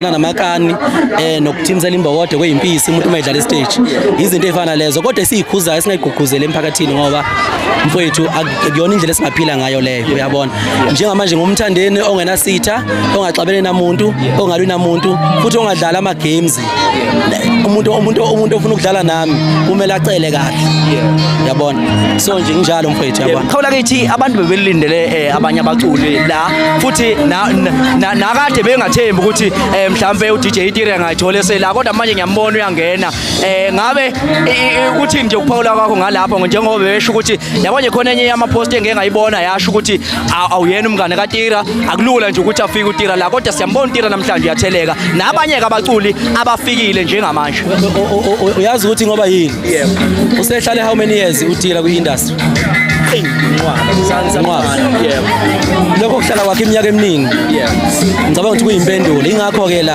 Namakani nokuthimsela imbokodo kweyimpisi umuntu uma edlala stage, izinto ezifana lezo, kodwa esiyikhuzayo singayigqugquzela emphakathini, ngoba mfowethu akuyona indlela esingaphila ngayo leyo, uyabona. Njengamanje ngumthandeni ongenasitha, ongaxabene namuntu, ongalwi namuntu, futhi ongadlala ama games. Umuntu ofuna ukudlala nami kumele acele kahle, uyabona. So nje nginjalo, mfowethu, uyabona. Khawula kithi abantu bebelindele abanye abaculi la, futhi nakade bengathembi ukuthi mhlambe uDJ Tira angayithola esela, kodwa manje ngiyambona uyangena. Ngabe ukuthi nje ukuphawula kwakho ngalapho, njengoba besho ukuthi yabona khona enye yama post engeke ngayibona yasho ukuthi awuyena umngane kaTira, akulula nje ukuthi afike uTira la, kodwa siyambona uTira namhlanje uyatheleka nabanye ke abaculi abafikile njengamanje. Uyazi ukuthi ngoba yini usehlale how many years uTira kwi-industry? Nqwaba. Lokho kuhlala kwakhe iminyaka eminingi, ngicabanga ukuthi kuyimpendulo, ingakho-ke la.